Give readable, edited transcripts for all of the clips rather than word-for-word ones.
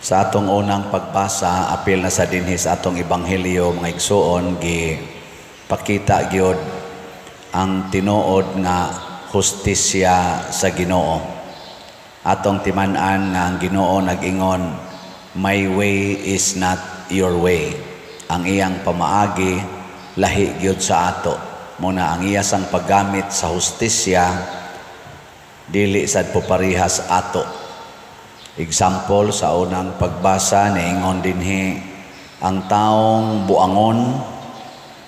Sa atong unang pagbasa, apil na sa dinhi sa atong ebanghelyo, mga igsuon, gi pakita gyud ang tinuod nga hustisya sa Ginoo. Atong timan-an nga ang Ginoo nag-ingon, "My way is not your way." Ang iyang pamaagi lahi gyud sa ato. Muna ang iya sang paggamit sa hustisya dili sad po parihas ato. Example, sa unang pagbasa, niingon dinhi ang taong buangon,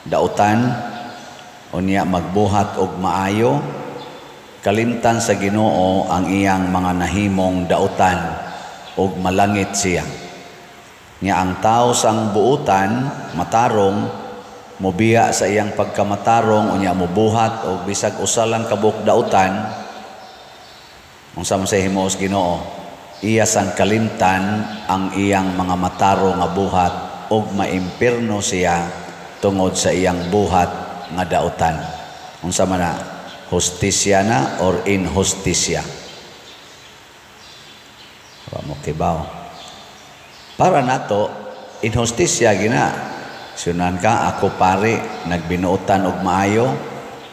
dautan, unya magbuhat og maayo, kalimtan sa Ginoo ang iyang mga nahimong dautan ug malangit siya. Nya ang tao sang buutan, matarong, mobiya sa iyang pagkamatarong, unya mobuhat og bisag usa lang kabuok dautan, unsa man sa himuos Ginoo? Iya sang kalimtan ang iyang mga matarong nga buhat ug maimpirno siya tungod sa iyang buhat nga dautan. Unsa man na? Hustisya na or inhustisya? Wa mo kibaw. Para nato, inhustisya gina. Sunan ka, ako pare, nagbinuotan og maayo,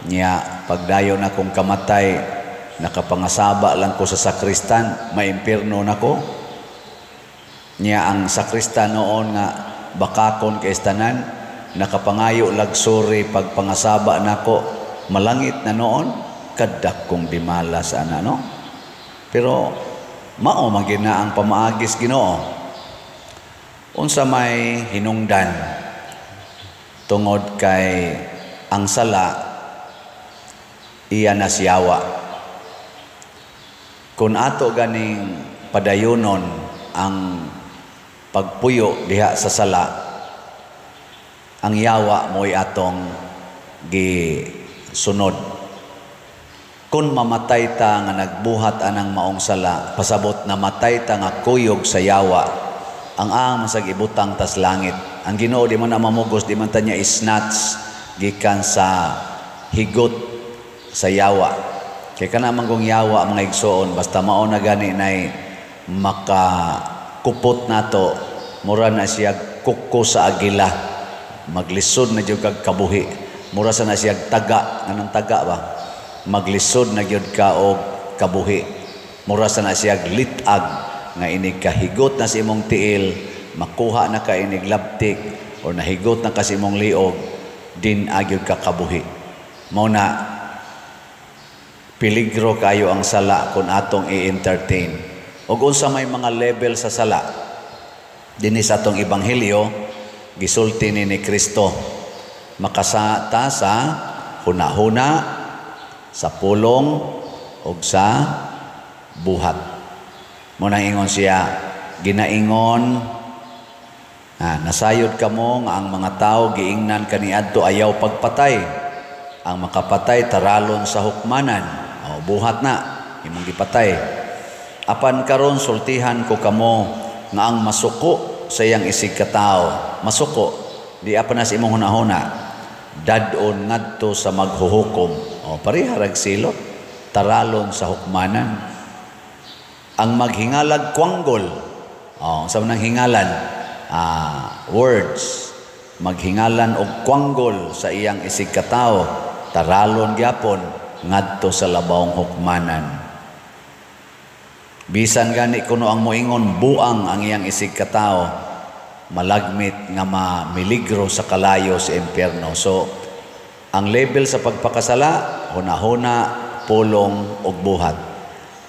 nya pagdayon akong kamatay, nakapangasaba lang ko sa sakristan, maimpirno nako. Nya ang sakristan noon nga bakakon kay tanan, nakapangayo lag sorry pagpangasaba nako, malangit na noon, kadakong dimala sa ana, no? Pero mao man gina ang pamaagis Ginoo. Unsa may hinungdan tungod kay ang sala iya na siyawa? Kung ato ganing padayonon ang pagpuyo diha sa sala, ang yawa mo'y atong gisunod. Kung mamatay ta nga nagbuhat anang maong sala, pasabot na matay ta nga kuyog sa yawa, ang ang masag ibutang tas langit. Ang Ginoo di man na mamugos, di man ta niya isnatch gikan sa higot sa yawa. Kay kana man kung yawa, mga igsoon, basta mao na gani nay makakupot nato, mura na siya kuko sa agila. Maglisod na jud kag kabuhi. Mura sa na siya taga, nganong taga ba? Maglisod na gyud ka og kabuhi. Mura sa na siya litag nga inig kahigot na sa imong tiil, makuha na ka inig labtik or nahigot na ka sa imong liog, din agyod ka kabuhi. Mao na peligro kayo ang sala kung atong i-entertain. Og unsa may mga level sa sala? Dinhi sa atong ebanghelyo, gisulti ni Kristo, makasata sa hunahuna, sa pulong ug sa buhat. Mo nang ingon siya, ginaingon, nasayod kamo nga ang mga tao giingnan kaniadto, "Ayaw pagpatay. Ang makapatay taralon sa hukmanan." O, buhat na imong gipatay. "Apan karon sultihan ko kamo nga ang masuko sa iyang isig katao," masuko di apa na sa imong hunahuna, "dad-on ngadto sa maghuhukom." O, pareha rag silot, taralon sa hukmanan. Ang maghingalag kwanggol, o, sa nang hingalan, words, maghingalan og kwanggol sa iyang isig katao, taralon gyapon ngadto sa labawng hukmanan. Bisan gani kuno ang moingon buang ang iyang isig katao, malagmit nga mamiligro sa kalayo sa impyerno. So, ang level sa pagpakasala, hunahuna, pulong ug buhat.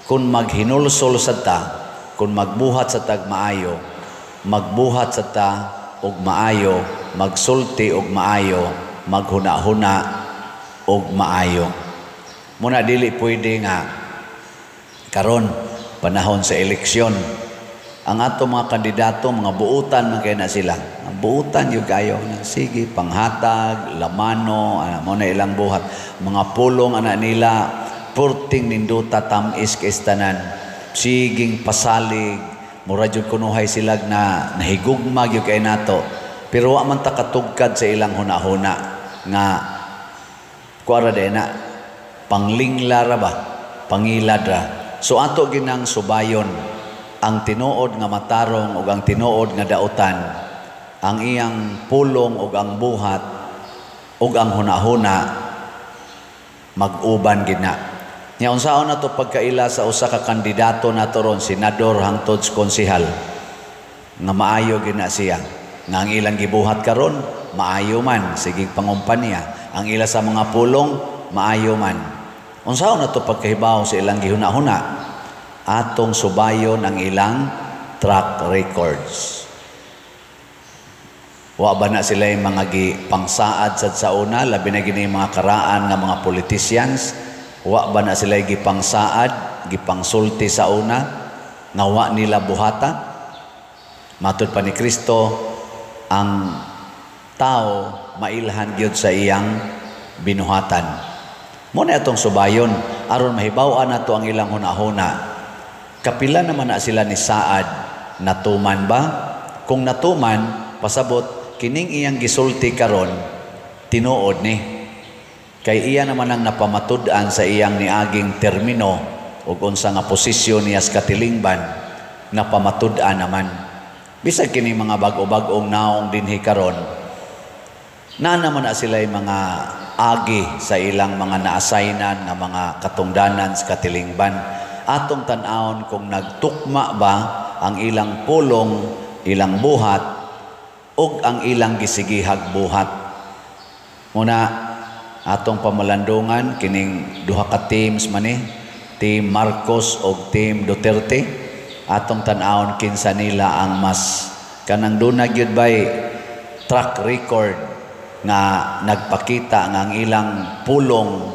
Kung maghinulsol sa ta, kung magbuhat sa tag maayo, magbuhat sa ta og maayo, magsulti og maayo, maghuna-huna og maayo. Muna dili pwede nga karon panahon sa eleksyon, ang ato mga kandidato, mga buutan man kay na sila. Ang buutan yung kayo. Sige, panghatag, lamano, ana, mo na ilang buhat. Mga pulong ana nila, purting ninduta, tamis kay tanan. Siging pasalig, mura jud kunuhay sila na nahigugma gyud kay nato. Pero wa man ta katugkad sa ilang hunahuna nga kuara day na panglingla ra ba, pangilad ra. So ato ginang subayon Ang tinuod nga matarong ug ang tinuod nga dautan, ang iyang pulong ug ang buhat ug ang hunahuna mag-uban gid na. Nya unsaon nato pagkaila sa usa ka kandidato nato ron, senador hangtod sa konsehal, nga maayo gid na siya, nga ang ilang gibuhat karon maayo man, sige pangumpanya, ang ila sa mga pulong maayo man? Unsaon nato pagkahibaw sa ilang gihuna-huna? Atong subayon ang ilang track records. Wa ba na sila yung mga gipangsaad sa una, labi na gini mga karaan nga mga politicians? Wa ba na sila gipangsaad, gipangsulti sa una nga wa nila buhata? Matud pa ni Kristo, ang tao mailhan gyud sa iyang binuhatan. Mo na atong subayon aron mahibaw-an nato ang ilang hunahuna. Kapila naman na sila ni saad, natuman ba? Kung natuman, pasabot kining iyang gisulti karon tinuod ni. Kay iya naman ang napamatud-an sa iyang niaging termino ug unsa nga posisyon niya sa katilingban, napamatud-an naman. Bisag kini mga bag-o-bag-ong naong dinhi karon, na naman na sila mga agi sa ilang mga naasaynan nga mga katungdanan sa katilingban. Atong tan-awon kung nagtukma ba ang ilang pulong, ilang buhat ug ang ilang gisigihag buhat. Muna atong pamalandungan kining duha ka teams man ni, Team Marcos ug Team Duterte. Atong tan-awon kinsa nila ang mas kanang duna gyud bay track record nga nagpakita nga ang ilang pulong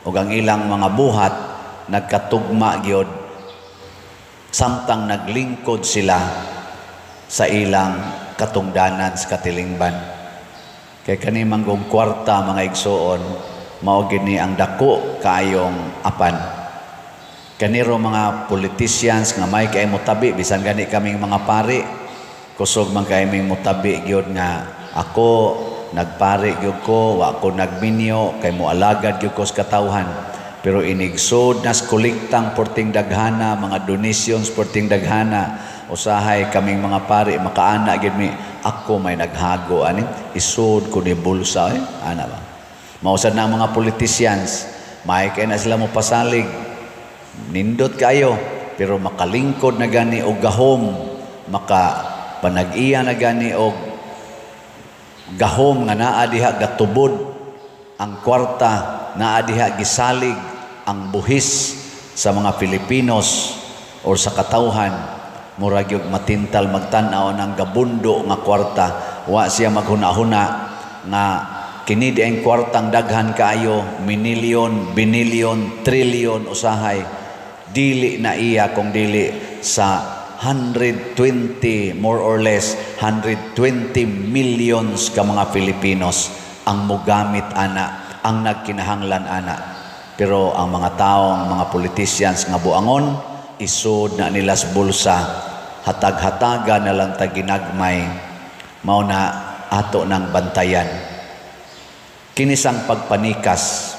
ug ang ilang mga buhat nagkatugma gyud samtang naglingkod sila sa ilang katungdanan sa katilingban. Kay kani manggong kwarta, mga igsuon, mao gini ang dako kaayong apan. Kaniro mga politicians nga may kay motabi, bisan gani kaming mga pari, kusog man kay ming motabi gyud nga ako nagpari gyud ko, wa ko nagminyo kay moalagad gyud ko sa katawhan. Pero inigsod nas kolektang porting daghana, mga donations porting daghana, usahay kaming mga pari makaana gyud mi, ako may naghago ani, isod ko ni bulsa eh, ana ba? Mausad na ang mga politicians, may kay na sila mo pasalig, nindot kayo, pero makalingkod na gani og gahom, maka panag-iya na gani og gahom nga naa diha gatubod ang kwarta, naa diha gisalig ang buhis sa mga Filipinos or sa katawhan, murag yung matintal magtan-aw ng gabundo nga kwarta. Wa siya maghuna-huna nga kini di ang kwartang daghan kaayo, minilyon, binilyon, trilyon usahay, dili na iya kung dili sa 120, more or less 120 millions ka mga Filipinos ang mugamit ana, ang nagkinahanglan ana. Pero ang mga taong mga politicians nga buangon, isod na nila sa bulsa, hatag-hataga na lang ta ginagmay. Mao na ato ng bantayan. Kinisang pagpanikas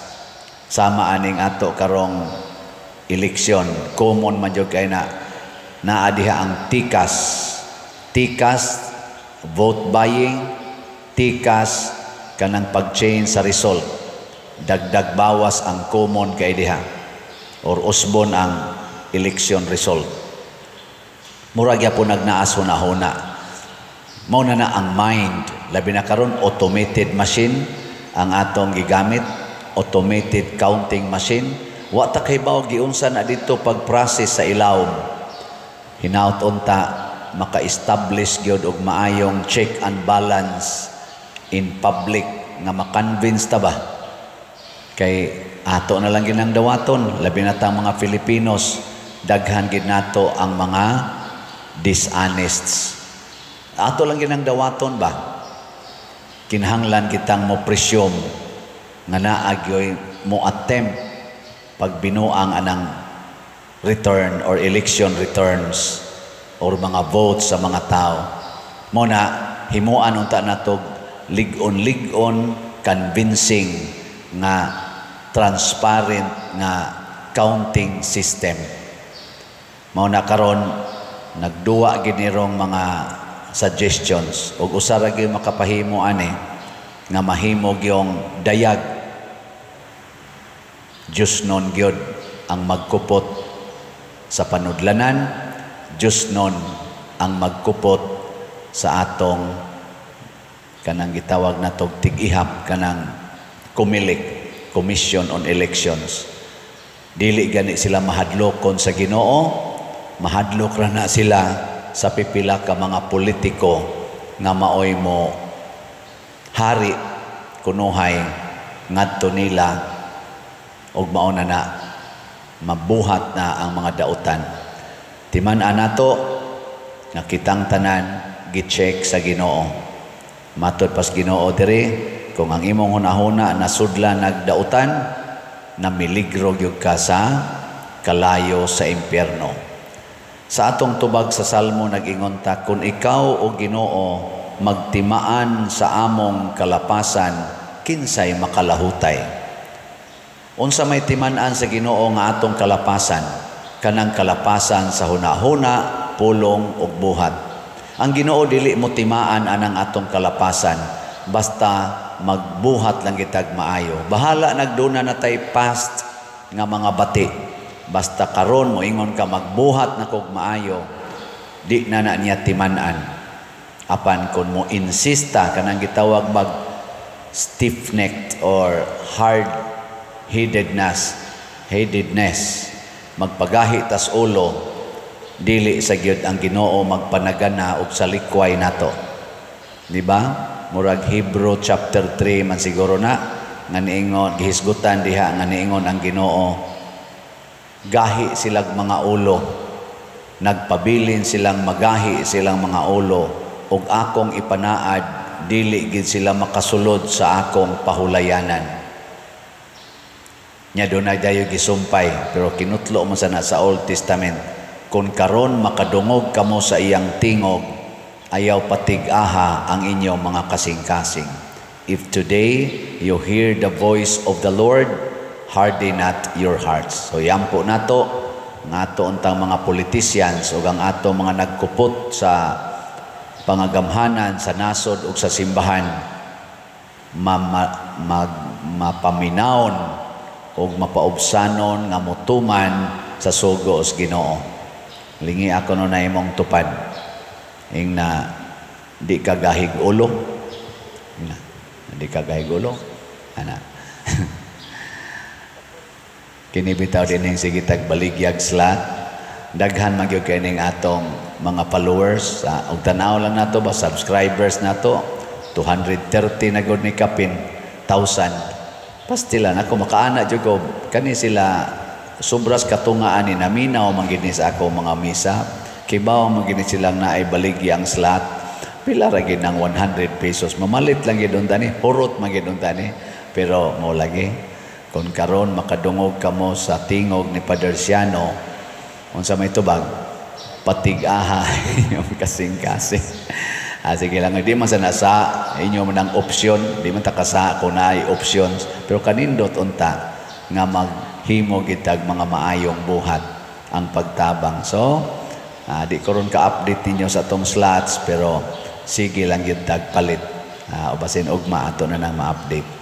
sama aning ato karong eleksyon, common man jud kay na naa diha ang tikas. Tikas vote buying, tikas kanang pag-change sa result. Dagdag bawas ang common kay diha or usbon ang election result. Mura gyapon nagnaas huna-huna. Mao na na ang mind, labi na karon automated machine ang atong gigamit, automated counting machine. Wa ta kahibaw giunsa na dito pag-process sa ilawom. Hinaut unta maka-establish gyud og maayong check and balance in public nga ma-convince ta ba. Kay ato na lang ginang dawaton, labi na ta mga Filipinos, daghan gid nato ang mga dishonests. Ato lang ginang dawaton ba? Kinahanglan kitang mo presume nga naa gyoy mo attempt pagbinuang anang return or election returns or mga votes sa mga tao. Mo na himuan unta nato lig-on-lig-on, convincing nga transparent nga counting system. Mao na karon Nagduwa gid ni rong mga suggestions ug usa ra gyud makapahimo ani nga mahimo gyong dayag. Diyosnon gyud ang magkupot sa panudlanan, Diyosnon ang magkupot sa atong kanang gitawag natog tig-ihap, kanang COMELEC, Commission on Elections. Dili gani sila mahadlokon sa Ginoo, mahadlok ra na sila sa pipila ka mga politiko nga maoy mo hari kunuhay ngadto nila ug mao na na mabuhat na ang mga dautan. Timan-an nato nga kitang tanan gi-check sa Ginoo. Matod pas Ginoo diri, kung ang imong hunahuna nasudlan nagdautan, namiligro gyud ka sa kalayo sa impyerno. Sa atong tubag sa Salmo, nag-ingon ta, "Kung ikaw, o Ginoo, magtimaan sa among kalapasan, kinsay makalahutay?" Unsa may timan-an sa Ginoo nga atong kalapasan? Kanang kalapasan sa hunahuna, pulong ug buhat. Ang Ginoo dili mo timaan anang atong kalapasan basta magbuhat lang kitag maayo. Bahala nagduna na tay past nga mga bati. Basta karon moingon ka, "Magbuhat na kog maayo," di na na niya timan-an. Apan kung mo insista, kanang gitawag mag stiff-necked or hard-headedness, magpagahi tas ulo, dili sa gyud ang Ginoo magpanagana og salikway nato. Di ba? Murag Hebrew chapter 3 man siguro na nga niingon, gihisgutan diha nga niingon ang Ginoo, gahi silang mga ulo, nagpabilin silang magahi silang mga ulo, ug akong ipanaad, dili gid sila makasulod sa akong pahulayanan. Nya dunay dayo gisumpay, pero kinutlo mo sana sa Old Testament, "Kung karon makadungog kamo sa iyang tingog, ayaw patig-aha ang inyong mga kasing-kasing." If today you hear the voice of the Lord, harden not your hearts. So yampo nato nga ato untang mga politicians ug ang ato mga nagkupot sa pangagamhanan sa nasod ug sa simbahan mapaminawon ug mapaubsanon nga mutuman sa sugo sa Ginoo. Lingi ako no na imong tupad. Ing na di ka gahig ulo. Ing na, di ka gahig ulo. Ana. Kini bitaw dining sige tag baligyag slot. Daghan man gyud kay ning atong mga followers. Ug tan-aw lang nato ba, subscribers nato, 230 na gud ni kapin thousand. Pastilan ako makaana jud ko kani sila, sobras katungaan ni naminaw man gid ni sa ako mga misa. Kibaw man gid ni silang naay baligyang slot. Pila ra gid ng 100 pesos. Mamalit lang gid unta ni, hurot man gid unta ni. Pero mo lagi, kung karon makadungog kamo sa tingog ni Padre Siano, unsa may tubag, patig-aha yung kasing-kasing. Sige lang, di man sa nasa inyo man ang opsyon, di man ta kasa kung naay options, pero kanindot unta nga maghimo gitag mga maayong buhat ang pagtabang. So, di ko ron ka-update ninyo sa atong slots, pero sige lang gyud tag palit. O basin ugma ato na nang ma-update.